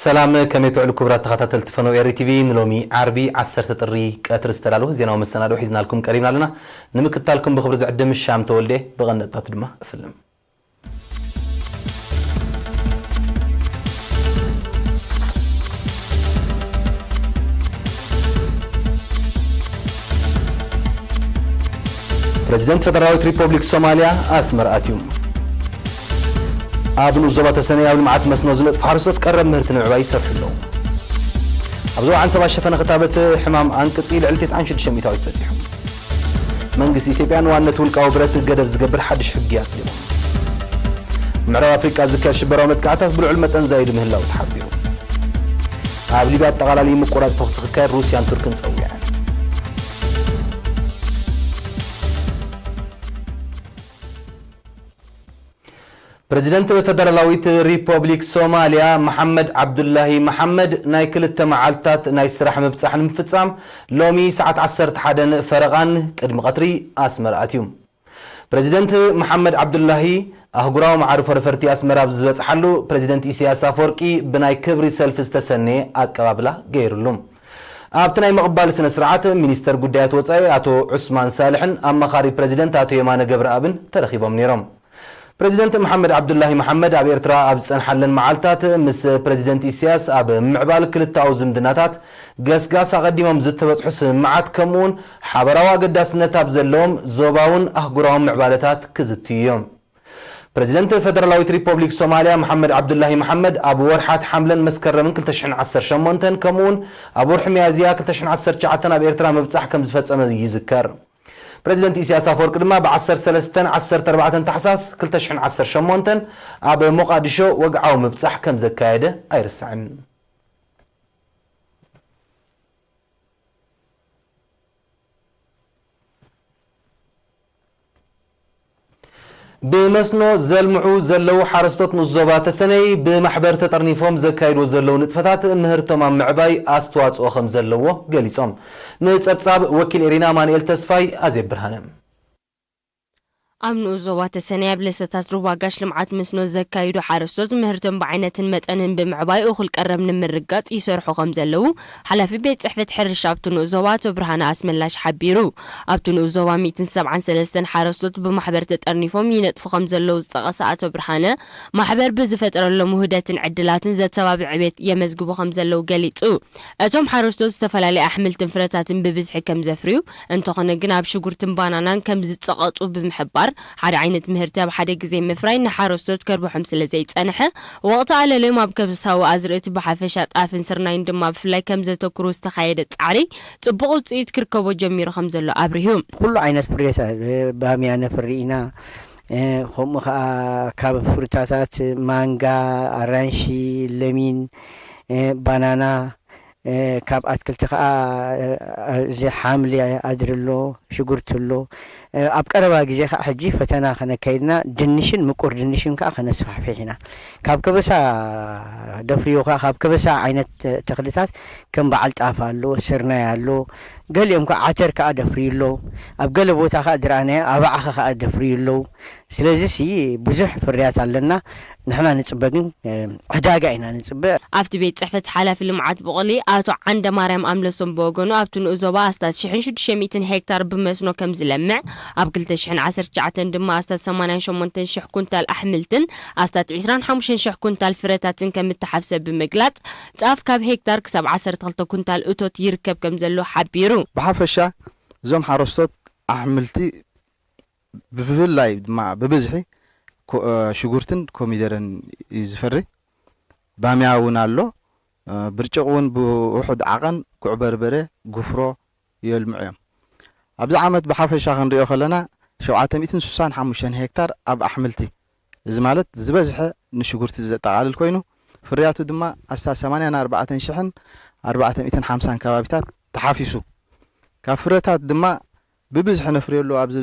ሰላም፣ ከመይ ትውዕሉ ክቡራት ተኸታተልቲ ፈነው ኤሪ ቲቪ? ንሎሚ ዓርቢ ዓሰርተ ጥሪ ቀትሪ ዝተዳለወ ዜናዊ መሰናድኦ ሒዝናልኩም ቀሪብና ኣለና። ንምክትታልኩም ብኽብሪ ዝዕድም ሻም ተወልደ፣ ብቐንደታት ድማ እፍልም። ፕረዚደንት ፈደራላዊት ሪፖብሊክ ሶማልያ ኣስመራ ኣትዩ። ኣብ ንኡስ ዞባ ተሰነይ ኣብ ልምዓት መስኖ ዝነጥፉ ሓረስቶት ቀረብ ምህርቲ ንምዕባይ ይሰርሑ ኣለዉ። ኣብ ዞባ ዓንሰባ ሸፈነ ክታበት ሕማም ኣንቅጺ ልዕሊ ተስዓን ሽዱሽተ ሚእታዊት በጺሑ። መንግስቲ ኢትዮጵያ ንዋነት ውልቃዊ ብረት ገደብ ዝገብር ሓድሽ ሕጊ ኣጽዲቑ። ምዕራብ ኣፍሪቃ ዝካየድ ሽበራዊ መጥቃዕታት ብልዑል መጠን ዛይዱ ምህላው ተሓቢሩ። ኣብ ሊብያ ኣጠቓላሊ ምቁራጽ ተኹሲ ክካየድ ሩስያን ቱርክን ጸዊዐን። ፕረዚደንት ፈደራላዊት ሪፖብሊክ ሶማልያ መሓመድ ዓብዱላሂ መሓመድ ናይ ክልተ መዓልታት ናይ ስራሕ ምብጻሕ ንምፍጻም ሎሚ ሰዓት ዓሰርተ ሓደን ፈረቓን ቅድሚ ቀትሪ ኣስመራ ኣትዩ። ፕረዚደንት መሓመድ ዓብዱላሂ ኣህጉራዊ መዓርፎ ነፈርቲ ኣስመራ ኣብ ዝበጽሓሉ፣ ፕረዚደንት ኢሳያስ ኣፈወርቂ ብናይ ክብሪ ሰልፊ ዝተሰነየ ኣቀባብላ ገይሩሉ። ኣብቲ ናይ ምቕባል ስነ ስርዓት፣ ሚኒስተር ጉዳያት ወጻኢ ኣቶ ዑስማን ሳልሕን ኣማኻሪ ፕረዚደንት ኣቶ የማነ ገብረኣብን ተረኺቦም ነይሮም። ፕረዚደንት መሓመድ ዓብዱላሂ መሓመድ ኣብ ኤርትራ ኣብ ዝጸንሓለን መዓልታት፣ ምስ ፕረዚደንት ኢሳያስ ኣብ ምዕባል ክልተኣዊ ዝምድናታት ገስጋስ ኣቐዲሞም ዝተበጽሑ ስምምዓት፣ ከምኡውን ሓበራዊ ኣገዳስነት ኣብ ዘለዎም ዞባውን ኣህጉራውን ምዕባለታት ክዝትዩ እዮም። ፕረዚደንት ፈደራላዊት ሪፖብሊክ ሶማልያ መሓመድ ዓብዱላሂ መሓመድ ኣብ ወርሓት ሓምለን መስከረምን ክልተ ሽሕን ዓሰርተ ሸሞንተን ከምኡውን ኣብ ወርሒ ሚያዝያ ክልተ ሽሕን ዓሰርተ ትሽዓተን ኣብ ኤርትራ ምብጻሕ ከም ዝፈጸመ ይዝከር። ፕረዚደንት ኢሳያስ ኣፈወርቂ ድማ ብ ዓሰርተ ሰለስተን ዓሰርተ ኣርባዕተን ታሕሳስ ክልተ ሽሕን ዓሰርተ ሸሞንተን ኣብ ሞቓዲሾ ወግዓዊ ምብጻሕ ከም ዘካየደ ኣይርሳዕን። ብመስኖ ዘልምዑ ዘለዉ ሓረስቶት ንኡስ ዞባ ተሰነይ ብማሕበር ተጠርኒፎም ዘካይድዎ ዘለዉ ንጥፈታት ምህርቶም ኣብ ምዕባይ ኣስተዋጽኦ ከም ዘለዎ ገሊጾም። ንጸብጻብ ወኪል ኤሪና ኣማኑኤል ተስፋይ፣ ኣዜብ ብርሃነ። ኣብ ንኡስ ዞባ ተሰነይ ኣብ ለሰታት ሩባ ጋሽ ልምዓት መስኖ ዘካይዱ ሓረስቶት ምህርቶም ብዓይነትን መጠንን ብምዕባይ እኹል ቀረብ ንምርጋጽ ይሰርሑ ከም ዘለዉ ሓላፊ ቤት ጽሕፈት ሕርሻ ኣብቲ ንኡስ ዞባ ኣቶ ብርሃነ ኣስመላሽ ሓቢሩ። ኣብቲ ንኡስ ዞባ ሚእትን ሰብዓን ሰለስተን ሓረስቶት ብማሕበር ተጠርኒፎም ይነጥፉ ከም ዘለዉ ዝጠቐሰ ኣቶ ብርሃነ፣ ማሕበር ብዝፈጠረሎም ውህደትን ዕድላትን ዘተባብዕ ዕቤት የመዝግቡ ከም ዘለዉ ገሊጹ። እቶም ሓረስቶት ዝተፈላለዩ ኣሕምልትን ፍረታትን ብብዝሒ ከም ዘፍርዩ፣ እንተኾነ ግን ኣብ ሽጉርትን ባናናን ከም ዝጸቐጡ ብምሕባር፣ ሓደ ዓይነት ምህርቲ ኣብ ሓደ ግዜ ምፍራይ ንሓረስቶት ከርብሖም ስለ ዘይጸንሐ፣ ወቕቲ ኣለልዮም ኣብ ከበሳዊ ኣዝርእቲ ብሓፈሻ ጣፍን ስርናይን ድማ ብፍላይ ከም ዘተኩሩ ዝተኻየደ ጻዕሪ ጽቡቕ ውጽኢት ክርከቦ ጀሚሩ ከም ዘሎ ኣብሪሁ። ኩሉ ዓይነት ፍርያት፣ እ፣ ባምያ ነፍሪ ኢና። እ፣ ከምኡ ኸኣ ካብ ፍሩታታት ማንጋ፣ ኣራንሺ፣ ለሚን፣ እ፣ ባናና፣ እ፣ ካብ ኣትክልቲ ኸኣ፣ እ፣ እዚ ሓምሊ ኣድሪ ኣሎ፣ ሽጉርቲ ኣሎ። እ፣ ኣብ ቀረባ ግዜ ኸኣ ሕጂ ፈተና ከነካይድና ድንሽን ምቁር ድንሽን ከኣ ከነስፋሕፍሕ ኢና። ካብ ከበሳ ደፍርዮ ከኣ፣ ካብ ከበሳ ዓይነት ተኽልታት ከም በዓል ጣፍ ኣሎ፣ ስርናይ ኣሎ፣ ገሊኦም ከኣ ዓተር ከኣ ደፍርዩ ኣሎ። ኣብ ገለ ቦታ ከኣ ዝረኣናዮ ኣባዕኸ ከኣ ደፍርዩ ኣለዉ። ስለዚሲ ብዙሕ ፍርያት ኣለና። ንሕና ንጽበ ግን፣ እ፣ ዕዳጋ ኢና ንጽበ። ኣብቲ ቤት ጽሕፈት ሓላፊ ልምዓት ብቑሊ ኣቶ ዓንደ ማርያም ኣምለሶም ብወገኑ፣ ኣብቲ ንኡስ ዞባ ኣስታት ሽሕን ሽዱሽተ ሚእትን ሄክታር ብመስኖ ከም ዝለምዕ፣ ኣብ ክልተ ሽሕን ዓሰርተ ትሽዓተን ድማ ኣስታት ሰማንያን ሸሞንተን ሽሕ ኩንታል ኣሕምልትን ኣስታት ዕስራን ሓሙሽተን ሽሕ ኩንታል ፍረታትን ከም እተሓፍሰ ብምግላጽ፣ ጣፍ ካብ ሄክታር ክሳብ ዓሰርተ ክልተ ኩንታል እቶት ይርከብ ከም ዘሎ ሓቢሩ። ብሓፈሻ እዞም ሓረስቶት ኣሕምልቲ ብፍላይ ድማ ብብዝሒ ኮ-፣ እ፣ ሽጉርትን ኮሚደረን እዩ ዝፈሪ። ባምያ እውን ኣሎ። እ፣ ብርጭቕ እውን ብውሑድ ዓቐን፣ ጉዕ በርበረ፣ ጉፍሮ የልምዑ እዮም። ኣብዚ ዓመት ብሓፈሻ ክንሪኦ ከለና፣ ሸውዓተ ሚእትን ስሳን ሓሙሽተን ሄክታር ኣብ ኣሕምልቲ፣ እዚ ማለት ዝበዝሐ ንሽጉርቲ ዘጠቓልል ኮይኑ፣ ፍርያቱ ድማ ኣስታት ሰማንያን ኣርባዕተን ሽሕን ኣርባዕተ ሚእትን ሓምሳን ከባቢታት ተሓፊሱ። ካብ ፍረታት ድማ ብብዝሒ ነፍርየሉ ኣብዚ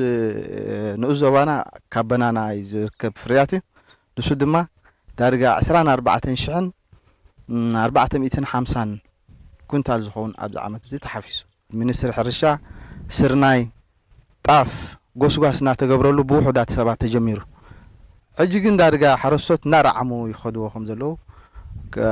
ንኡስ ዞባና ካብ በናና እዩ ዝርከብ ፍርያት እዩ። ንሱ ድማ ዳርጋ ዕስራን ኣርባዕተን ሽሕን ኣርባዕተ ሚእትን ሓምሳን ኩንታል ዝኸውን ኣብዚ ዓመት እዚ ተሓፊሱ። ሚኒስትሪ ሕርሻ ስርናይ፣ ጣፍ፣ ጎስጓስ እናተገብረሉ ብውሑዳት ሰባት ተጀሚሩ። ሕጂ ግን ዳርጋ ሓረስቶት እናረዓሙ ይኸድዎ ከም ዘለዉ፣ ከ-፣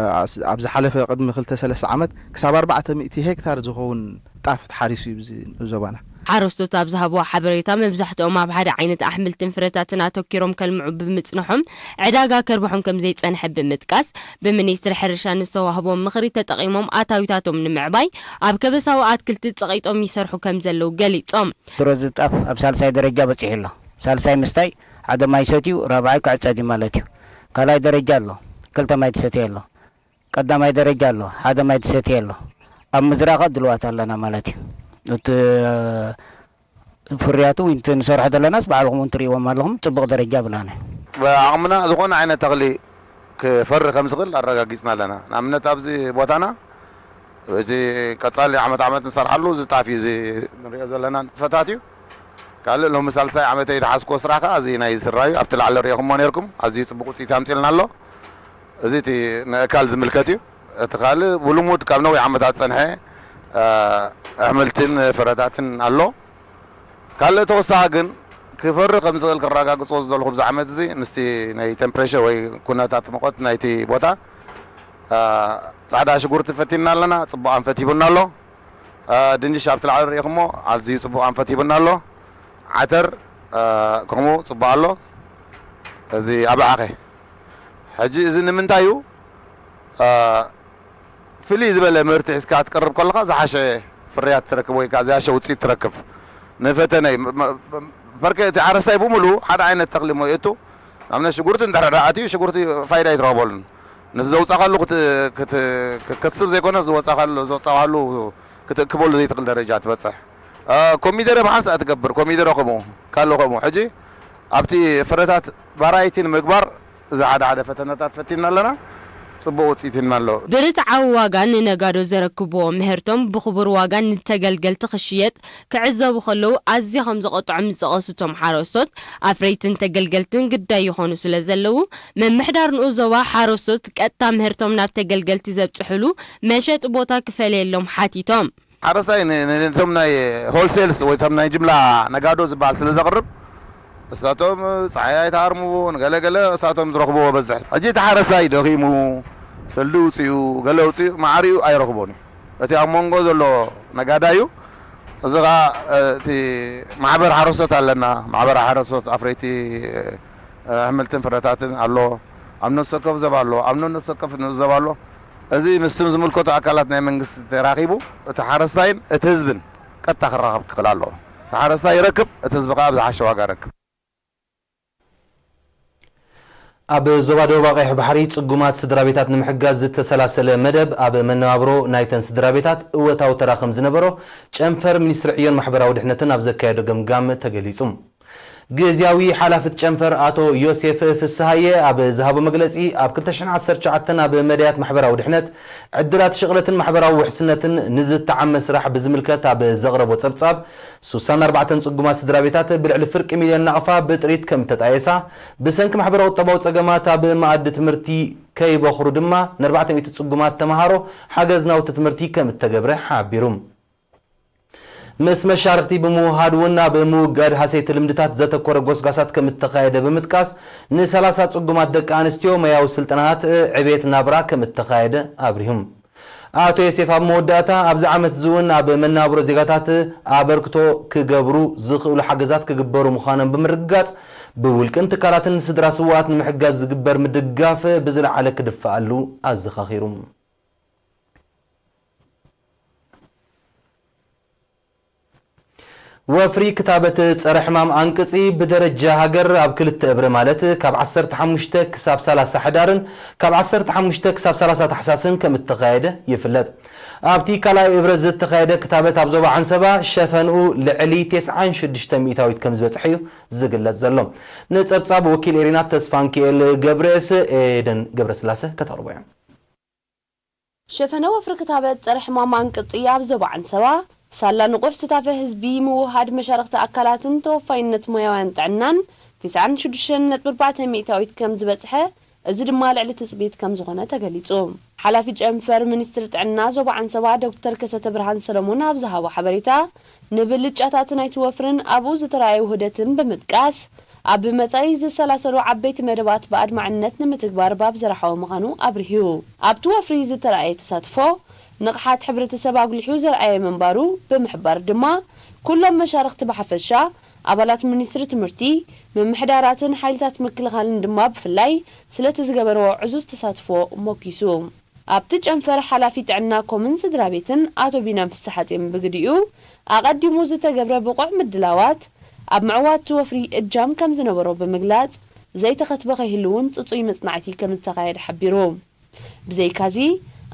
ኣብ ዝሓለፈ ቅድሚ ክልተ ሰለስተ ዓመት ክሳብ ኣርባዕተ ሚእቲ ሄክታር ዝኸውን ጣፍ ተሓሪሱ እዩ ኣብዚ ዞባና። ሓረስቶት ኣብ ዝሃብዎ ሓበሬታ፣ መብዛሕትኦም ኣብ ሓደ ዓይነት ኣሕምልትን ፍረታትን ኣተኪሮም ከልምዑ ብምጽንሖም፣ ዕዳጋ ከርብሖም ከም ዘይጸንሐ ብምጥቃስ፣ ብሚኒስትሪ ሕርሻ ንዝተዋህቦም ምኽሪ ተጠቒሞም ኣታዊታቶም ንምዕባይ ኣብ ከበሳዊ ኣትክልቲ ጸቒጦም ይሰርሑ ከም ዘለዉ ገሊጾም። ድሮ እዚ ጣፍ ኣብ ሳልሳይ ደረጃ በጺሑ ኣሎ። ሳልሳይ ምስታይ ሓደ ማይ ሰትዩ፣ ራብዓይ ክዕጸድ እዩ ማለት እዩ። ካልኣይ ደረጃ ኣሎ፣ ክልተ ማይ ትሰትየ ኣሎ። ቀዳማይ ደረጃ ኣሎ፣ ሓደ ማይ ትሰትየ ኣሎ። ኣብ ምዝራእ ከኣ ድልዋት ኣለና ማለት እዩ። እቲ ፍርያቱ ወይ እቲ ንሰርሖ ዘለናስ ባዕልኹም እውን ትርእይዎም ኣለኹም፣ ጽቡቕ ደረጃ ብላና። ብዓቕምና ዝኾነ ዓይነት ተኽሊ ክፈሪ ከም ዝኽእል ኣረጋጊጽና ኣለና። ንኣብነት ኣብዚ ቦታና እቲ ቀጻሊ ዓመት ዓመት ንሰርሓሉ እዚ ጣፍ እዩ፣ እዚ ንሪኦ ዘለና ንጥፈታት እዩ። ካልእ ሎሚ ሳልሳይ ዓመተይ ዝሓዝኩዎ ስራሕ ከኣ እዚ ናይ ስርናይ እዩ። ኣብቲ ላዕሊ ሪኢኹምዎ ነይርኩም፣ ኣዝዩ ጽቡቕ ውጽኢት ኣምጺእልና ኣሎ። እዚ እቲ ንእካል ዝምልከት እዩ። እቲ ካልእ ብልሙድ ካብ ነዊሕ ዓመታት ዝጸንሐ፣ እ፣ ኣሕምልትን ፍረታትን ኣሎ። ካልእ ተወሳኺ ግን ክፈሪ ከም ዝኽእል ክረጋግጾ ዝደለኹ ብዚ ዓመት እዚ ምስቲ ናይ ቴምፕሬቸር ወይ ኩነታት ሙቐት ናይቲ ቦታ፣ እ፣ ጻዕዳ ሽጉርቲ ፈቲንና ኣለና፣ ጽቡቕ ኣንፈት ሂቡና ኣሎ። እ፣ ድንሽ ኣብቲ ላዕሊ ርኢኹሞ ኣዝዩ ጽቡቕ ኣንፈት ሂቡና ኣሎ። ዓተር፣ እ፣ ከምኡ ጽቡቕ ኣሎ። እዚ ኣብ ዓኸ ሕጂ እዚ ንምንታይ እዩ? እ፣ ፍልይ ዝበለ ምህርቲ ሒዝካ ክትቀርብ ከለኻ ዝሓሸ ፍርያት ትረክብ ወይ ከኣ ዝሓሸ ውጽኢት ትረክብ። ንፈተነ እዩ። መ-፣ መ-፣ ፈርከ እቲ ሓረስታይ ብምሉኡ ሓደ ዓይነት ተኽሊ እሞ የእቱ። ንኣብነት ሽጉርቲ እንድሕር ደኣ ኣትዩ ሽጉርቲ ፋይዳ ኣይትረኽበሉን። ነቲ ዘውጻእካሉ ክት-፣ ክት-፣ ክትከስብ ዘይኮነ ዝወጻእካሉ፣ ዘውጻእካሉ ክትእክበሉ ዘይትኽእል ደረጃ ትበጽሕ። እ፣ ኮሚደረ ብሓንሳእ ትገብር፣ ኮሚደረ ከምኡ፣ ካልእ ከምኡ። ሕጂ ኣብቲ ፍረታት ቫራይቲ ንምግባር እዚ ሓደ ሓደ ፈተነታት ፈቲንና ኣለና። ጽቡቕ ውጽኢት ሂብና ኣሎ። ብርትዓዊ ዋጋ ንነጋዶ ዘረክብዎ ምህርቶም ብኽቡር ዋጋ ንተገልገልቲ ክሽየጥ ክዕዘቡ ከለዉ ኣዝዩ ከም ዘቖጥዖም ዝጠቐሱ እቶም ሓረስቶት፣ ኣፍረይትን ተገልገልትን ግዳይ ይኾኑ ስለ ዘለዉ፣ ምምሕዳር ንኡስ ዞባ ሓረስቶት ቀጥታ ምህርቶም ናብ ተገልገልቲ ዘብጽሕሉ መሸጢ ቦታ ክፈለየሎም ሓቲቶም። ሓረስታይ ን-፣ ን-፣ ነቶም ናይ ሆልሴልስ ወይ እቶም ናይ ጅምላ ነጋዶ ዝበሃል ስለ ዘቕርብ፣ እሳቶም ጸሓይ ኣይተሃርምዎ፣ ንገለ ገለ እሳቶም ዝረኽብዎ በዝሕ። ሕጂ እቲ ሓረስታይ ደኺሙ፣ ሰልዲ ውጽኡ፣ ገለ ውጽኡ፣ ማዕሪኡ ኣይረኽቦን እዩ። እቲ ኣብ መንጎ ዘሎ ነጋዳዩ፣ እዚ ኸኣ፣ እ፣ እቲ ማሕበር ሓረስቶት ኣለና፣ ማሕበር ሓረስቶት ኣፍረይቲ፣ እ፣ ኣሕምልትን ፍረታትን ኣሎ፣ ኣብ ነፍሲ ወከፍ ዘባ ኣሎ፣ ኣብ ነፍሲ ወከፍ ንኡስ ዘባ ኣሎ። እዚ ምስቶም ዝምልከቱ ኣካላት ናይ መንግስቲ ተራኺቡ፣ እቲ ሓረስታይን እቲ ህዝብን ቀጥታ ክራኸብ ክኽእል ኣለዎ። እቲ ሓረስታይ ይረክብ፣ እቲ ህዝቢ ከኣ ብዝሓሸ ዋጋ ይረክብ። ኣብ ዞባ ደቡብ ቀይሕ ባሕሪ ጽጉማት ስድራ ቤታት ንምሕጋዝ ዝተሰላሰለ መደብ ኣብ መነባብሮ ናይተን ስድራ ቤታት እወታዊ ተራ ከም ዝነበሮ ጨንፈር ሚኒስትሪ ዕዮን ማሕበራዊ ድሕነትን ኣብ ዘካየዶ ገምጋም ተገሊጹ። ግዝያዊ ሓላፊ እቲ ጨንፈር ኣቶ ዮሴፍ ፍስሃየ ኣብ ዝሃቦ መግለጺ፣ ኣብ ክልተ ሽሕን ዓሰርተ ትሽዓተን ኣብ መዳያት ማሕበራዊ ድሕነት፣ ዕድላት ሽቕለትን ማሕበራዊ ውሕስነትን ንዝተዓመ ስራሕ ብዝምልከት ኣብ ዘቕረቦ ጸብጻብ፣ ሱሳን ኣርባዕተን ጽጉማት ስድራ ቤታት ብልዕሊ ፍርቂ ሚልዮን ናቕፋ ብጥሪት ከም እተጣየሳ፣ ብሰንኪ ማሕበራዊ ቁጠባዊ ጸገማት ኣብ መኣዲ ትምህርቲ ከይበኹሩ ድማ ንኣርባዕተ ሚእቲ ጽጉማት ተመሃሮ ሓገዝ ናውቲ ትምህርቲ ከም እተገብረ ሓቢሩ። ምስ መሻርኽቲ ብምውሃድ እውን ኣብ ምውጋድ ሃሰይቲ ልምድታት ዘተኮረ ጎስጓሳት ከም እተኻየደ ብምጥቃስ፣ ንሰላሳ ጽጉማት ደቂ ኣንስትዮ ሞያዊ ስልጠናታት ዕቤት ናብራ ከም እተኻየደ ኣብሪሁ። ኣቶ ዮሴፍ ኣብ መወዳእታ፣ ኣብዚ ዓመት እዚ እውን ኣብ መነባብሮ ዜጋታት ኣበርክቶ ክገብሩ ዝኽእሉ ሓገዛት ክግበሩ ምዃኖም ብምርግጋጽ፣ ብውልቅን ትካላትን ንስድራ ስውኣት ንምሕጋዝ ዝግበር ምድጋፍ ብዝለዓለ ክድፈኣሉ ኣዘኻኺሩ። ወፍሪ ክታበት ጸረ ሕማም ኣንቅጺ ብደረጃ ሃገር ኣብ ክልተ እብረ፣ ማለት ካብ ዓሰርተ ሓሙሽተ ክሳብ ሰላሳ ሕዳርን ካብ ዓሰርተ ሓሙሽተ ክሳብ ሰላሳ ታሕሳስን ከም እተኻየደ ይፍለጥ። ኣብቲ ካልኣይ እብረ ዝተኻየደ ክታበት ኣብ ዞባ ዓንሰባ ሸፈንኡ ልዕሊ ተስዓን ሽዱሽተ ሚእታዊት ከም ዝበጽሐ እዩ ዝግለጽ ዘሎ። ንጸብጻብ ወኪል ኤሪና ተስፋንኪኤል ገብረየስ ኤደን ገብረስላሰ ከተቕርቦ እያ። ሸፈነ ወፍሪ ክታበት ጸረ ሕማም ኣንቅጺ ኣብ ዞባ ዓንሰባ፣ ሳላ ንቑሕ ስታፈ ህዝቢ፣ ምውህሃድ መሻርኽቲ ኣካላትን ተወፋይነት ሞያውያን ጥዕናን ትስዓን ሽዱሽተን ነጥቢ ኣርባዕተ ሚእታዊት ከም ዝበጽሐ፣ እዚ ድማ ልዕሊ ትጽቢት ከም ዝኾነ ተገሊጹ። ሓላፊ ጨንፈር ሚኒስትሪ ጥዕና ዞባ ዓንሰባ ዶክተር ከሰተ ብርሃን ሰለሞን ኣብ ዝሃቦ ሓበሬታ፣ ንብልጫታት ናይቲ ወፍርን ኣብኡ ዝተራእየ ውህደትን ብምጥቃስ፣ ኣብ መጻኢ ዝሰላሰሉ ዓበይቲ መደባት ብኣድማዕነት ንምትግባር ባብ ዝረሓወ ምዃኑ ኣብሪሁ። ኣብቲ ወፍሪ ዝተራእየ ተሳትፎ ንቕሓት ሕብረተሰብ ኣጉሊሑ ዘርኣየ ምንባሩ ብምሕባር ድማ፣ ኩሎም መሻርኽቲ ብሓፈሻ፣ ኣባላት ሚኒስትሪ ትምህርቲ፣ ምምሕዳራትን ሓይልታት ምክልኻልን ድማ ብፍላይ ስለቲ ዝገበርዎ ዕዙዝ ተሳትፎ ሞኪሱ። ኣብቲ ጨንፈር ሓላፊ ጥዕና ኮምን ስድራ ቤትን ኣቶ ቢናም ፍስሓጽዮን ብግዲኡ፣ ኣቐዲሙ ዝተገብረ ብቑዕ ምድላዋት ኣብ ምዕዋት እቲ ወፍሪ እጃም ከም ዝነበሮ ብምግላጽ፣ ዘይተኸትበ ከይህሉ እውን ጽጹይ መጽናዕቲ ከም ዝተኻየደ ሓቢሩ። ብዘይካዚ፣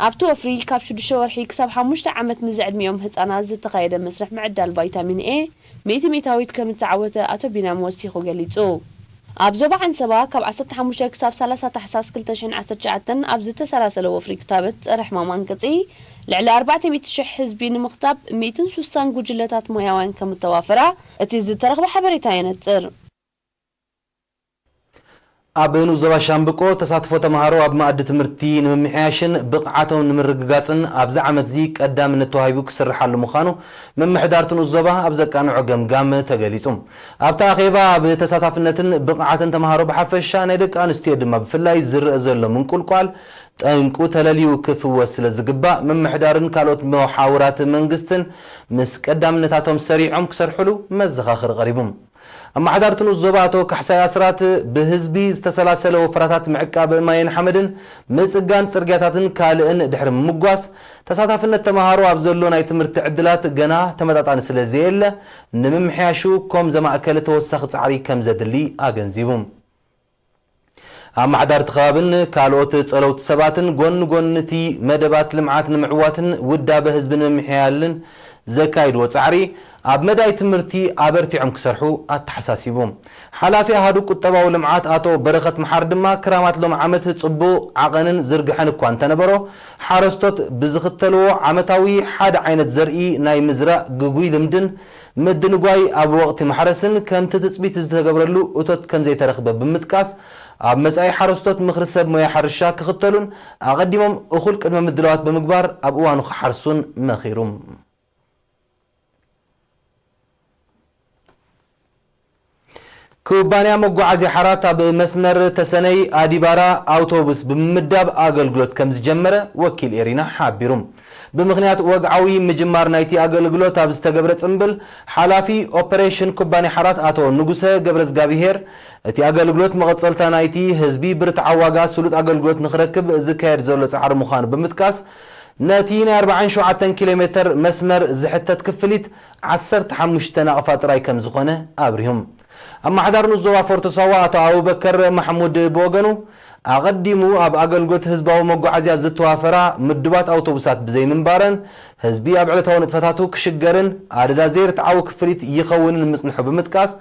ኣብቲ ወፍሪ ካብ ሽዱሽተ ወርሒ ክሳብ ሓሙሽተ ዓመት ንዝዕድሚኦም ህጻናት ዝተኻየደ መስርሕ ምዕዳል ቫይታሚን ኤ ሚእቲ ሚእታዊት ከም እተዓወተ ኣቶ ቢናም ወሲኹ ገሊጹ። ኣብ ዞባ ዓንሰባ ካብ ዓሰርተ ሓሙሽተ ክሳብ ሰላሳ ታሕሳስ ክልተ ሽሕን ዓሰርተ ትሽዓተን ኣብ ዝተሰላሰለ ወፍሪ ክታበት ጸረ ሕማም ኣንቅጺ፣ ልዕሊ ኣርባዕተ ሚእቲ ሽሕ ህዝቢ ንምኽታብ ሚእትን ስሳን ጉጅለታት ሞያውያን ከም እተዋፈራ እቲ ዝተረኽበ ሓበሬታ የነጽር። ኣብ ንኡስ ዞባ ሻምብቆ ተሳትፎ ተምሃሮ ኣብ መኣዲ ትምህርቲ ንምምሕያሽን ብቕዓቶም ንምርግጋጽን ኣብዚ ዓመት እዚ ቀዳምነት ተዋሂቡ ክስርሓሉ ምዃኑ ምምሕዳር እቲ ንኡስ ዞባ ኣብ ዘቃንዖ ገምጋም ተገሊጹ። ኣብቲ ኣኼባ ኣብ ተሳታፍነትን ብቕዓትን ተምሃሮ ብሓፈሻ ናይ ደቂ ኣንስትዮ ድማ ብፍላይ ዝረአ ዘሎ ምንቁልቋል ጠንቁ ተለልዩ ክፍወስ ስለ ዝግባእ ምምሕዳርን ካልኦት መሓውራት መንግስትን ምስ ቀዳምነታቶም ሰሪዖም ክሰርሕሉ መዘኻኽሪ ቀሪቡ። ኣመሓዳሪ እቲ ንኡስ ዞባ ኣቶ ካሕሳይ ኣስራት፣ ብህዝቢ ዝተሰላሰለ ወፍራታት ምዕቃብ ማይን ሓመድን ምጽጋን ጽርግያታትን ካልእን ድሕሪ ምምጓስ፣ ተሳታፍነት ተምሃሮ ኣብ ዘሎ ናይ ትምህርቲ ዕድላት ገና ተመጣጣኒ ስለ ዘየለ፣ ንምምሕያሹ ኮም ዘማእከለ ተወሳኺ ጻዕሪ ከም ዘድሊ ኣገንዚቡ። ኣመሓዳርቲ ከባብን ካልኦት ጸለውቲ ሰባትን ጎኒ ጎኒ እቲ መደባት ልምዓት ንምዕዋትን ውዳበ ህዝቢ ንምምሕያልን ዘካይድዎ ጻዕሪ፣ ኣብ መዳይ ትምህርቲ ኣበርቲዖም ክሰርሑ ኣተሓሳሲቡ። ሓላፊ ኣሃዱ ቁጠባዊ ልምዓት ኣቶ በረኸት መሓር ድማ፣ ክራማት ሎም ዓመት ጽቡቕ ዓቐንን ዝርግሐን እኳ እንተነበሮ፣ ሓረስቶት ብዝኽተልዎ ዓመታዊ ሓደ ዓይነት ዘርኢ ናይ ምዝራእ ግጉይ ልምድን ምድንጓይ ኣብ ወቕቲ ማሕረስን ከምቲ ትጽቢት ዝተገብረሉ እቶት ከምዘይተረኽበ ብምጥቃስ፣ ኣብ መጻኢ ሓረስቶት ምኽሪ ሰብ ሞያ ሕርሻ ክኽተሉን ኣቐዲሞም እኹል ቅድመ ምድላዋት ብምግባር ኣብ እዋኑ ክሓርሱን መኺሩ። ኩባንያ መጓዓዝያ ሓራት ኣብ መስመር ተሰነይ ኣዲባራ ኣውቶቡስ ብምምዳብ ኣገልግሎት ከም ዝጀመረ ወኪል ኤሪና ሓቢሩ። ብምኽንያት ወግዓዊ ምጅማር ናይቲ ኣገልግሎት ኣብ ዝተገብረ ጽምብል፣ ሓላፊ ኦፐሬሽን ኩባንያ ሓራት ኣቶ ንጉሰ ገብረዝጋብሄር፣ እቲ ኣገልግሎት መቐጸልታ ናይቲ ህዝቢ ብርትዓዊ ዋጋ ስሉጥ ኣገልግሎት ንኽረክብ ዝካየድ ዘሎ ጻዕሪ ምዃኑ ብምጥቃስ፣ ነቲ ናይ ኣርባዓን ሸውዓተን ኪሎ ሜተር መስመር ዝሕተት ክፍሊት ዓሰርተ ሓሙሽተ ናቕፋ ጥራይ ከም ዝኾነ ኣብሪሁም። ኣመሓዳሪ ንኡስ ዞባ ፎርቶ ሳዋ ኣቶ ኣቡበከር ማሕሙድ ብወገኑ፣ ኣቐዲሙ ኣብ ኣገልግሎት ህዝባዊ መጓዓዝያ ዝተዋፈራ ምዱባት ኣውቶቡሳት ብዘይምንባረን፣ ህዝቢ ኣብ ዕለታዊ ንጥፈታቱ ክሽገርን ኣደዳ ዘይርትዓዊ ክፍሊት ይኸውንን ምጽንሑ ብምጥቃስ፣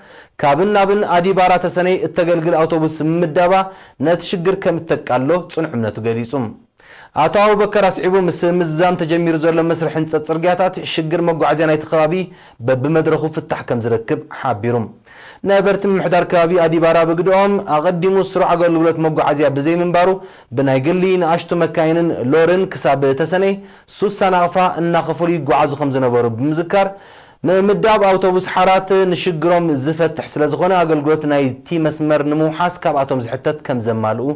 ካብን ናብን ኣዲባራ ተሰነይ እተገልግል ኣውቶቡስ ምምዳባ ነቲ ሽግር ከም እተቃሎ ጽኑዕ እምነቱ ገሊጹ። ኣቶ ኣቡበከር ኣስዒቡ፣ ምስ ምዝዛም ተጀሚሩ ዘሎ መስርሕ ህንጸት ጽርግያታት፣ ሽግር መጓዓዝያ ናይቲ ከባቢ በብመድረኹ ፍታሕ ከም ዝረክብ ሓቢሩ። ነበርቲ ምምሕዳር ከባቢ ኣዲባራ ብግደኦም፣ ኣቐዲሙ ስሩዕ ኣገልግሎት መጓዓዝያ ብዘይምንባሩ፣ ብናይ ግሊ ንኣሽቱ መካይንን ሎርን ክሳብ ተሰነይ ሱሳ ናቕፋ እናኸፈሉ ይጓዓዙ ከም ዝነበሩ ብምዝካር፣ ምምዳብ ኣውቶቡስ ሓራት ንሽግሮም ዝፈትሕ ስለ ዝኾነ፣ ኣገልግሎት ናይቲ መስመር ንምውሓስ ካብኣቶም ዝሕተት ከም ዘማልኡ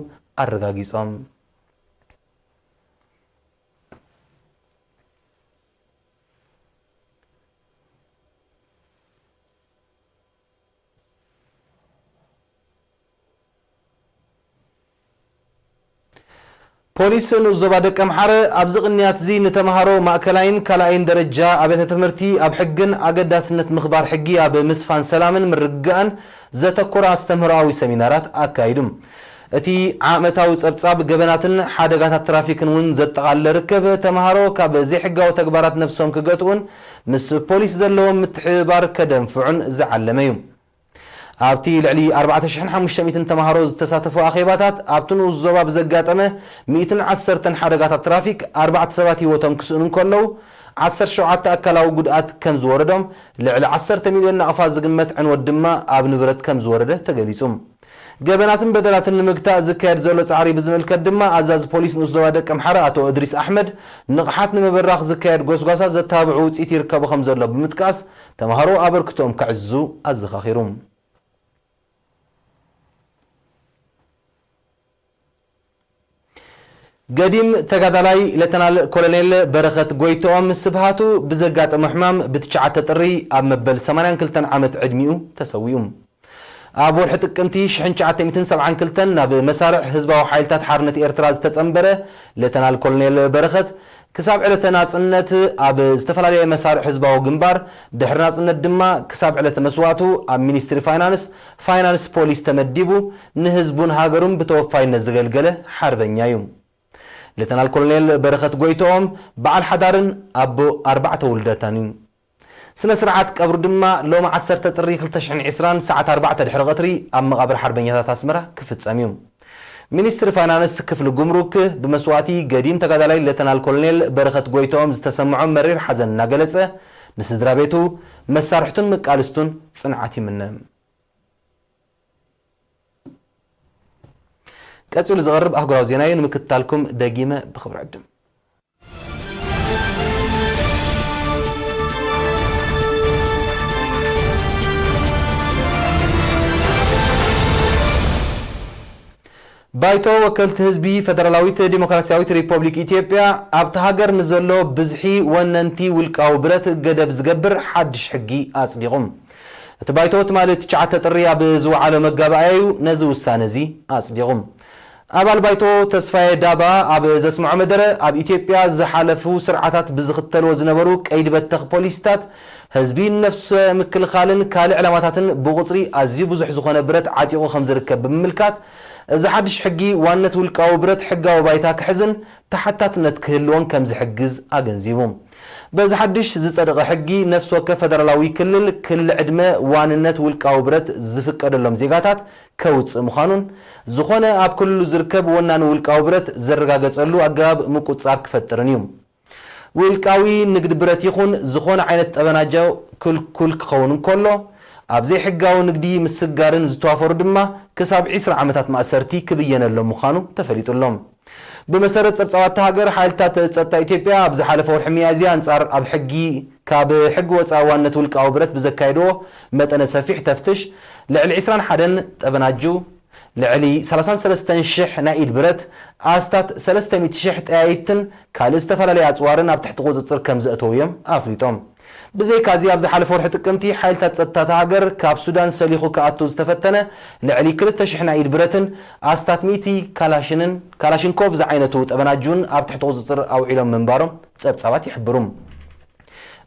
ኣረጋጊጾም። ፖሊስ ንኡስ ዞባ ደቀምሓረ ኣብዚ ቅንያት እዚ ንተምሃሮ ማእከላይን ካልኣይን ደረጃ ኣብያተ ትምህርቲ ኣብ ሕግን ኣገዳስነት ምኽባር ሕጊ ኣብ ምስፋን ሰላምን ምርግጋእን ዘተኮረ ኣስተምህሮኣዊ ሰሚናራት ኣካይዱ። እቲ ዓመታዊ ጸብጻብ ገበናትን ሓደጋታት ትራፊክን እውን ዘጠቓለለ ርክብ፣ ተምሃሮ ካብ ዘይሕጋዊ ተግባራት ነብሶም ክገትኡን ምስ ፖሊስ ዘለዎም ምትሕብባር ከደንፍዑን ዝዓለመ እዩ። ኣብቲ ልዕሊ ኣርባዕተ ሽሕን ሓሙሽተ ሚእትን ተምሃሮ ዝተሳተፎ ኣኼባታት፣ ኣብቲ ንኡስ ዞባ ብዘጋጠመ ሚእትን ዓሰርተን ሓደጋታት ትራፊክ ኣርባዕተ ሰባት ህይወቶም ክስእኑ እንከለዉ፣ ዓሰርተ ሸውዓተ ኣካላዊ ጉድኣት ከም ዝወረዶም፣ ልዕሊ ዓሰርተ ሚልዮን ናቕፋ ዝግመት ዕንወት ድማ ኣብ ንብረት ከም ዝወረደ ተገሊጹ። ገበናትን በደላትን ንምግታእ ዝካየድ ዘሎ ጻዕሪ ብዝምልከት ድማ፣ ኣዛዚ ፖሊስ ንኡስ ዞባ ደቀምሓረ ኣቶ እድሪስ ኣሕመድ፣ ንቕሓት ንምብራኽ ዝካየድ ጎስጓሳት ዘተባብዑ ውጽኢት ይርከቡ ከም ዘሎ ብምጥቃስ፣ ተምሃሮ ኣበርክቶኦም ከዕዝዙ ኣዘኻኺሩ። ገዲም ተጋዳላይ ሌተናል ኮሎኔል በረኸት ጎይትኦም ስብሃቱ ብዘጋጠሞ ሕማም ብትሽዓተ ጥሪ ኣብ መበል ሰማንያን ክልተን ዓመት ዕድሚኡ ተሰዊኡ። ኣብ ወርሒ ጥቅምቲ ሽሕን ትሽዓተ ሚእትን ሰብዓን ክልተን ናብ መሳርዕ ህዝባዊ ሓይልታት ሓርነት ኤርትራ ዝተጸንበረ ሌተናል ኮሎኔል በረኸት ክሳብ ዕለተ ናጽነት ኣብ ዝተፈላለየ መሳርዕ ህዝባዊ ግንባር፣ ድሕሪ ናጽነት ድማ ክሳብ ዕለተ መስዋእቱ ኣብ ሚኒስትሪ ፋይናንስ፣ ፋይናንስ ፖሊስ ተመዲቡ ንህዝቡን ሃገሩን ብተወፋይነት ዘገልገለ ሓርበኛ እዩ። ሌተናል ኮሎኔል በረኸት ጎይትኦም በዓል ሓዳርን ኣቦ ኣርባዕተ ውልደታን እዩ። ስነ ስርዓት ቀብሩ ድማ ሎሚ ዓሰርተ ጥሪ ክልተ ሽሕን ዕስራን ሰዓት ኣርባዕተ ድሕሪ ቀትሪ ኣብ መቓብር ሓርበኛታት ኣስመራ ክፍጸም እዩ። ሚኒስትሪ ፋይናንስ ክፍሊ ጉምሩክ ብመስዋእቲ ገዲም ተጋዳላይ ሌተናል ኮሎኔል በረኸት ጎይትኦም ዝተሰምዖ መሪር ሓዘን እናገለጸ፣ ንስድራ ቤቱ፣ መሳርሕቱን መቃልስቱን ጽንዓት ይምነ። ቀጺሉ ዝቐርብ ኣህጉራዊ ዜና እዩ። ንምክትታልኩም ደጊመ ብኽብሪ ዕድም። ባይቶ ወከልቲ ህዝቢ ፈደራላዊት ዲሞክራስያዊት ሪፖብሊክ ኢትዮጵያ፣ ኣብቲ ሃገር ንዘሎ ብዝሒ ወነንቲ ውልቃዊ ብረት ገደብ ዝገብር ሓድሽ ሕጊ ኣጽዲቑ። እቲ ባይቶ ትማሊ ትሽዓተ ጥሪ ኣብ ዝወዓሎ መጋባእያ እዩ ነዚ ውሳነ እዚ ኣጽዲቑ። ኣባል ባይቶ ተስፋዬ ዳባ ኣብ ዘስምዖ መደረ፣ ኣብ ኢትዮጵያ ዝሓለፉ ስርዓታት ብዝኽተልዎ ዝነበሩ ቀይዲ በተኽ ፖሊሲታት፣ ህዝቢ ንነፍሰ ምክልኻልን ካልእ ዕላማታትን ብቑጽሪ ኣዝዩ ብዙሕ ዝኾነ ብረት ዓጢቑ ከም ዝርከብ ብምምልካት፣ እዚ ሓድሽ ሕጊ ዋንነት ውልቃዊ ብረት ሕጋዊ ባይታ ክሕዝን ተሓታትነት ክህልዎን ከም ዝሕግዝ ኣገንዚቡ። በዚ ሓድሽ ዝጸደቐ ሕጊ፣ ነፍሲ ወከፍ ፈደራላዊ ክልል ክሊ ዕድመ ዋንነት ውልቃዊ ብረት ዝፍቀደሎም ዜጋታት ከውጽእ ምዃኑን፣ ዝኾነ ኣብ ክልሉ ዝርከብ ወናኒ ውልቃዊ ብረት ዘረጋገጸሉ ኣገባብ ምቁጽጻር ክፈጥርን እዩ። ውልቃዊ ንግዲ ብረት ይኹን ዝኾነ ዓይነት ጠበናጃ ክልኩል ክኸውን እንከሎ፣ ኣብ ዘይሕጋዊ ንግዲ ምስጋርን ዝተዋፈሩ ድማ ክሳብ ዕስራ ዓመታት ማእሰርቲ ክብየነሎም ምዃኑ ተፈሊጡ ኣሎ። ብመሰረት ጸብጻባት እታ ሃገር፣ ሓይልታት ጸጥታ ኢትዮጵያ ኣብ ዝሓለፈ ወርሒ ሚያዝያ ኣንጻር ኣብ ሕጊ፣ ካብ ሕጊ ወጻኢ ዋንነት ውልቃዊ ብረት ብዘካየድዎ መጠነ ሰፊሕ ተፍትሽ፣ ልዕሊ ዕስራን ሓደን ጠበናጁ፣ ልዕሊ ሰላሳን ሰለስተን ሽሕ ናይ ኢድ ብረት፣ ኣስታት ሰለስተ ሚእቲ ሽሕ ጠያይትን ካልእ ዝተፈላለየ ኣጽዋርን ኣብ ትሕቲ ቁጽጽር ከም ዘእተዉ እዮም ኣፍሊጦም። ብዘይካዚ፣ ኣብ ዝሓለፈ ወርሒ ጥቅምቲ፣ ሓይልታት ጸጥታ እታ ሃገር ካብ ሱዳን ሰሊኹ ክኣቱ ዝተፈተነ ልዕሊ ክልተ ሽሕ ናይ ኢድ ብረትን ኣስታት ሚእቲ ካላሽንን፣ ካላሽንኮቭ ዝዓይነቱ ጠበናጁን ኣብ ትሕቲ ቁጽጽር ኣውዒሎም ምንባሮም ጸብጻባት ይሕብሩ።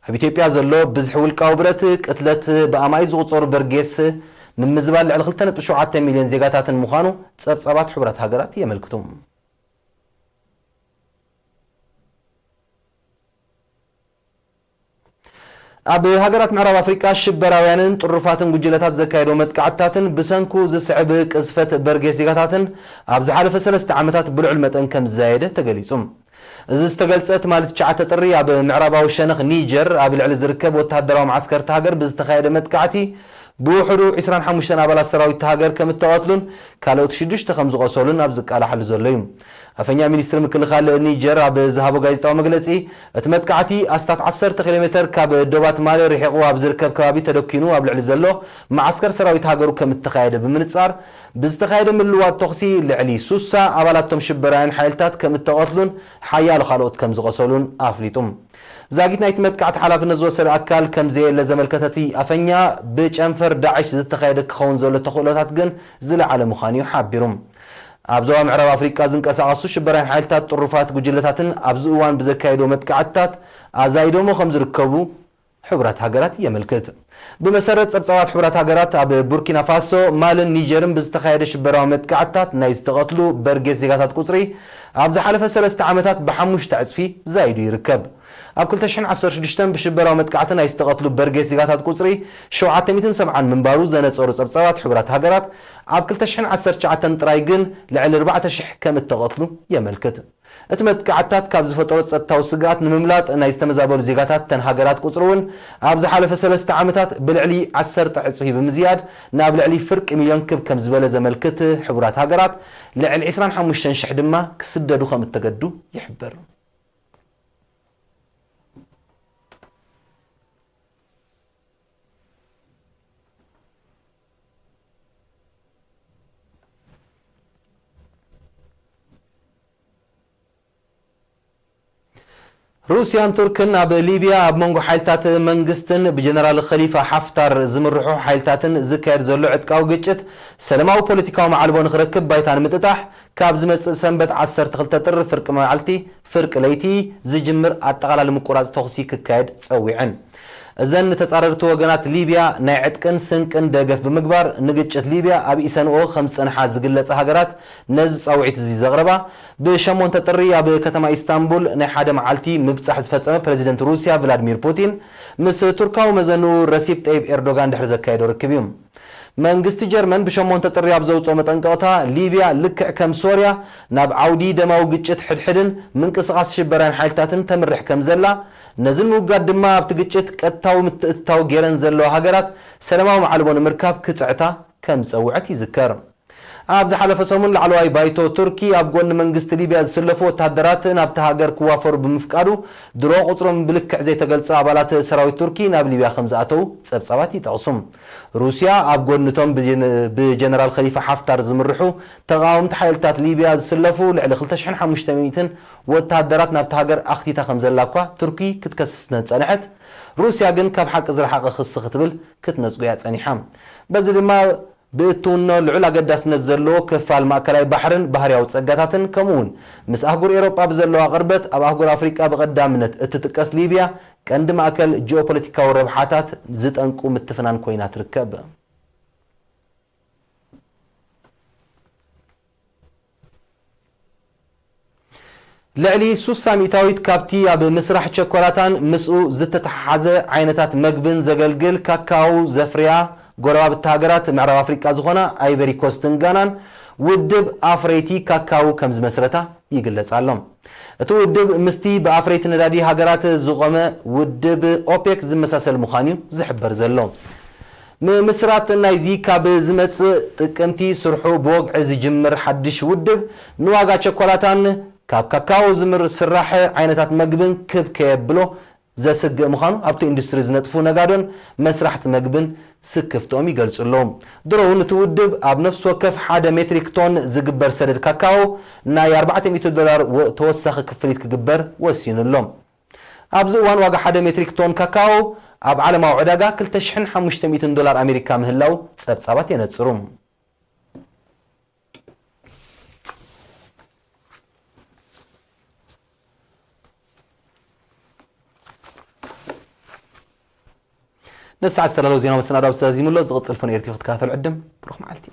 ኣብ ኢትዮጵያ ዘሎ ብዝሒ ውልቃዊ ብረት፣ ቅትለት፣ ብኣማኢት ዝቑጸሩ በርጌስ፣ ምምዝባል ልዕሊ ክልተ ነጥቢ ሸውዓተ ሚልዮን ዜጋታትን ምዃኑ ጸብጻባት ሕቡራት ሃገራት የመልክቱ። ኣብ ሃገራት ምዕራብ ኣፍሪቃ ሽበራውያንን ጥሩፋትን ጉጅለታት ዘካየዶ መጥቃዕትታትን ብሰንኩ ዝስዕብ ቅዝፈት በርጌስ ዜጋታትን ኣብ ዝሓለፈ ሰለስተ ዓመታት ብልዑል መጠን ከም ዝዛየደ ተገሊጹ። እዚ ዝተገልጸ ትማሊ ትሽዓተ ጥሪ ኣብ ምዕራባዊ ሸነኽ ኒጀር ኣብ ልዕሊ ዝርከብ ወተሃደራዊ መዓስከር እታ ሃገር ብዝተኻየደ መጥቃዕቲ ብውሕዱ ዕስራን ሓሙሽተን ኣባላት ሰራዊት እታ ሃገር ከም እተቐትሉን ካልኦት ሽዱሽተ ከም ዝቖሰሉን ኣብ ዝቃላሓሉ ዘሎ እዩ። ኣፈኛ ሚኒስትሪ ምክልኻል ኒጀር ኣብ ዝሃቦ ጋዜጣዊ መግለጺ፣ እቲ መጥቃዕቲ ኣስታት ዓሰርተ ኪሎ ሜተር ካብ ዶባት ማሊ ርሒቑ ኣብ ዝርከብ ከባቢ ተደኪኑ ኣብ ልዕሊ ዘሎ መዓስከር ሰራዊት ሃገሩ ከም እተኻየደ ብምንጻር፣ ብዝተኻየደ ምልዋጥ ተኹሲ ልዕሊ ሱሳ ኣባላቶም ሽበራውያን ሓይልታት ከም እተቐትሉን ሓያሎ ካልኦት ከም ዝቖሰሉን ኣፍሊጡ። ዛጊት ናይቲ መጥቃዕቲ ሓላፍነት ዝወሰደ ኣካል ከም ዘየለ ዘመልከተ እቲ ኣፈኛ፣ ብጨንፈር ዳዕሽ ዝተኻየደ ክኸውን ዘሎ ተኽእሎታት ግን ዝለዓለ ምዃኑ እዩ ሓቢሩ። ኣብ ዞባ ምዕራብ ኣፍሪቃ ዝንቀሳቐሱ ሽበራውያን ሓይልታት ጥሩፋት ጉጅለታትን ኣብዚ እዋን ብዘካየዶ መጥቃዕትታት ኣዛይዶሞ ከም ዝርከቡ ሕቡራት ሃገራት የመልክት። ብመሰረት ጸብጻባት ሕቡራት ሃገራት፣ ኣብ ቡርኪና ፋሶ፣ ማልን ኒጀርን ብዝተኻየደ ሽበራዊ መጥቃዕትታት ናይ ዝተቐትሉ በርጌስ ዜጋታት ቁጽሪ ኣብ ዝሓለፈ ሰለስተ ዓመታት ብሓሙሽተ ዕጽፊ ዛይዱ ይርከብ። ኣብ ክልተ ሽሕን ዓሰርተ ሽዱሽተን ብሽበራዊ መጥቃዕቲ ናይ ዝተቐትሉ በርጌስ ዜጋታት ቁጽሪ ሸውዓተ ሚእትን ሰብዓን ምንባሩ ዘነጸሩ ጸብጻባት ሕቡራት ሃገራት፣ ኣብ ክልተ ሽሕን ዓሰርተ ትሽዓተን ጥራይ ግን ልዕሊ ኣርባዕተ ሽሕ ከም እተቐትሉ የመልክት። እቲ መጥቃዕትታት ካብ ዝፈጠሮ ጸጥታዊ ስግኣት ንምምላጥ ናይ ዝተመዛበሉ ዜጋታት እተን ሃገራት ቁጽሪ እውን ኣብ ዝሓለፈ ሰለስተ ዓመታት ብልዕሊ ዓሰርተ ዕጽፊ ብምዝያድ ናብ ልዕሊ ፍርቂ ሚልዮን ክብ ከም ዝበለ ዘመልክት ሕቡራት ሃገራት፣ ልዕሊ ዕስራን ሓሙሽተን ሽሕ ድማ ክስደዱ ከም እተገዱ ይሕብር። ሩስያን ቱርክን ኣብ ሊብያ ኣብ መንጎ ሓይልታት መንግስትን ብጀነራል ኸሊፋ ሓፍታር ዝምርሑ ሓይልታትን ዝካየድ ዘሎ ዕጥቃዊ ግጭት ሰላማዊ ፖለቲካዊ መዓልቦ ንኽረክብ ባይታ ንምጥጣሕ ካብ ዝመጽእ ሰንበት ዓሰርተ ክልተ ጥሪ ፍርቂ መዓልቲ ፍርቂ ለይቲ ዝጅምር ኣጠቓላሊ ምቁራጽ ተኹሲ ክካየድ ጸዊዐን። እዘን ንተጻረርቲ ወገናት ሊብያ ናይ ዕጥቅን ስንቅን ደገፍ ብምግባር ንግጭት ሊብያ ኣብ ኢሰንኦ ከም ዝጸንሓ ዝግለጻ ሃገራት ነዚ ጻውዒት እዚ ዘቕረባ ብሸሞንተ ጥሪ ኣብ ከተማ ኢስታንቡል ናይ ሓደ መዓልቲ ምብጻሕ ዝፈጸመ ፕረዚደንት ሩስያ ቭላድሚር ፑቲን ምስ ቱርካዊ መዘንኡ ረሲፕ ጠይብ ኤርዶጋን ድሕሪ ዘካየዶ ርክብ እዩ። መንግስቲ ጀርመን ብሸሞንተ ጥሪ ኣብ ዘውፅኦ መጠንቀቕታ ሊብያ ልክዕ ከም ሶርያ ናብ ዓውዲ ደማዊ ግጭት ሕድሕድን ምንቅስቓስ ሽበራን ሓይልታትን ተምርሕ ከም ዘላ፣ ነዚ ንምውጋድ ድማ ኣብቲ ግጭት ቀጥታዊ ምትእትታው ገይረን ዘለዋ ሃገራት ሰላማዊ መዓልቦ ንምርካብ ክፅዕታ ከም ዝፀውዐት ይዝከር። ኣብ ዝሓለፈ ሰሙን ላዕለዋይ ባይቶ ቱርኪ ኣብ ጎኒ መንግስቲ ሊብያ ዝስለፉ ወታደራት ናብቲ ሃገር ክዋፈሩ ብምፍቃዱ ድሮ ቁጽሮም ብልክዕ ዘይተገልጸ ኣባላት ሰራዊት ቱርኪ ናብ ሊብያ ከም ዝኣተዉ ጸብጻባት ይጠቕሱ። ሩስያ ኣብ ጎኒ እቶም ብጀነ- ብጀነራል ኸሊፋ ሓፍታር ዝምርሑ ተቓወምቲ ሓይልታት ሊብያ ዝስለፉ ልዕሊ ክልተ ሽሕን ሓሙሽተ ሚእትን ወታደራት ናብቲ ሃገር ኣኽቲታ ከም ዘላ እኳ ቱርኪ ክትከስስ እንተጸንሐት፣ ሩስያ ግን ካብ ሓቂ ዝረሓቐ ክሲ ክትብል ክትነጽጎ እያ ጸኒሓ። በዚ ድማ ብእትውኖ ልዑል ኣገዳስነት ዘለዎ ክፋል ማእከላይ ባሕርን ባህርያዊ ጸጋታትን፣ ከምኡውን ምስ ኣህጉር ኤውሮጳ ብዘለዋ ቅርበት፣ ኣብ ኣህጉር ኣፍሪቃ ብቐዳምነት እትጥቀስ ሊብያ፣ ቀንዲ ማእከል ጂኦፖለቲካዊ ረብሓታት ዝጠንቁ ምትፍናን ኮይና ትርከብ። ልዕሊ ሱሳ ሚእታዊት ካብቲ ኣብ ምስራሕ ቸኮላታን ምስኡ ዝተተሓሓዘ ዓይነታት መግብን ዘገልግል ካካው ዘፍርያ ጎረባብቲ ሃገራት ምዕራብ ኣፍሪቃ ዝኾና ኣይቨሪ ኮስትን ጋናን ውድብ ኣፍረይቲ ካካው ከም ዝመስረታ ይግለጽ ኣሎ። እቲ ውድብ ምስቲ ብኣፍረይቲ ነዳዲ ሃገራት ዝቖመ ውድብ ኦፔክ ዝመሳሰል ምዃኑ እዩ ዝሕበር ዘሎ። ምምስራት ናይዚ ካብ ዝመጽእ ጥቅምቲ ስርሑ ብወግዒ ዝጅምር ሓድሽ ውድብ፣ ንዋጋ ቸኮላታን ካብ ካካዎ ዝምር ስራሕ ዓይነታት መግብን ክብ ከየብሎ ዘስግእ ምዃኑ ኣብቲ ኢንዱስትሪ ዝነጥፉ ነጋዶን መስራሕቲ መግብን ስክፍትኦም ይገልጹ ኣለዉ። ድሮ እውን እቲ ውድብ ኣብ ነፍሲ ወከፍ ሓደ ሜትሪክ ቶን ዝግበር ሰደድ ካካዎ ናይ ኣርባዕተ ሚእቲ ዶላር ወ- ተወሳኺ ክፍሊት ክግበር ወሲኑ ኣሎ። ኣብዚ እዋን ዋጋ ሓደ ሜትሪክ ቶን ካካዎ ኣብ ዓለማዊ ዕዳጋ ክልተ ሽሕን ሓሙሽተ ሚእትን ዶላር ኣሜሪካ ምህላው ጸብጻባት የነጽሩ። ንሰዓት ዝተዳለወ ዜና መሰናዶ ኣብዚ ተዛዚሙ ኣሎ። ዝቕጽል ፎን ኤርቲ ክትከታተሉ ዕድም። ብሩኽ መዓልቲ።